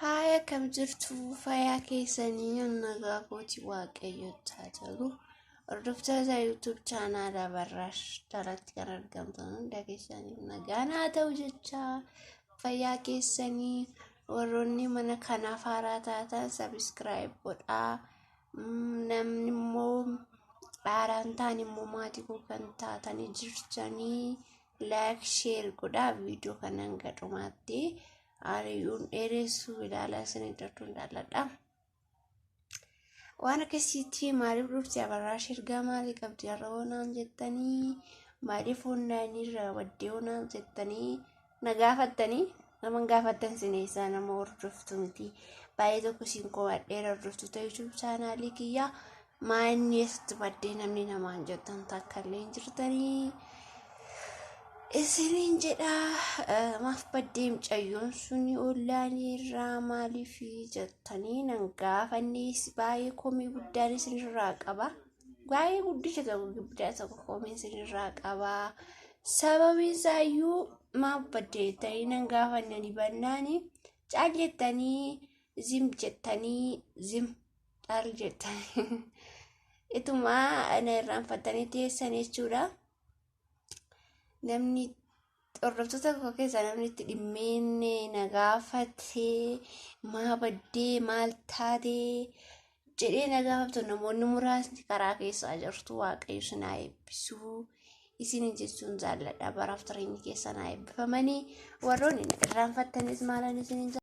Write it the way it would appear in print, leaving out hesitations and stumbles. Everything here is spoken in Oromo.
Haaya akkam jirtu fayyaa keessanii nagaa kooti waaqayyotti haa ta'u. Hordoftoota YouTube chaanaala Abarraash jalatti kan argamtan hunda keessaniif nagaan haa ta'u jecha fayyaa keessanii warroonni mana kanaaf haaraa taatan sabiskiraayib godhaa. Namni immoo haaraan ta'an immoo maatii koo kan taatanii jirtanii laayik sheer godhaa viidiyoo kana hanga dhumaatti ari'uun dheeressuu ilaalaa isin darbuun jaalladha. Waan akkasiitti maaliif dhufti abarraash ergaa maalii qabdi har'a hoonaan jettanii maaliif onlaayinii irraa baddee hoonaan jettanii na gaafattanii nama hin gaafattan sineessaa nama hordoftu miti baay'ee tokko siin komadheera hordoftoota YouTube chaanaalii kiyyaa maa inni eessatti baddee namni namaan jettan takka illee hin jirtanii. Isiniin jedha maaf baddee mucayyoon suni ollaanii irraa maaliif jettanii nan gaafannees baay'ee komii guddaan isinirraa qaba. Baay'ee guddicha tokko guddaa tokko komii isinirraa qaba. Sababiin isaayyuu maaf baddee jettanii nan gaafannani bannaani caal jettanii zim jettanii zim caal jettanii ituma na irraanfattanii teessan jechuudha. Namni hordoftoota koo keessaa namni itti dhimmeenne na gaafatee maa baddee maal taatee jedhee na gaafatu namoonni muraasni karaa keessaa jirtu waaqayyo isin haa eebbisuu isiniin jechuun jaalladha baraaf jireenyi keessan haa eebbifamanii warroonni na irraanfattanis maalan isiniin.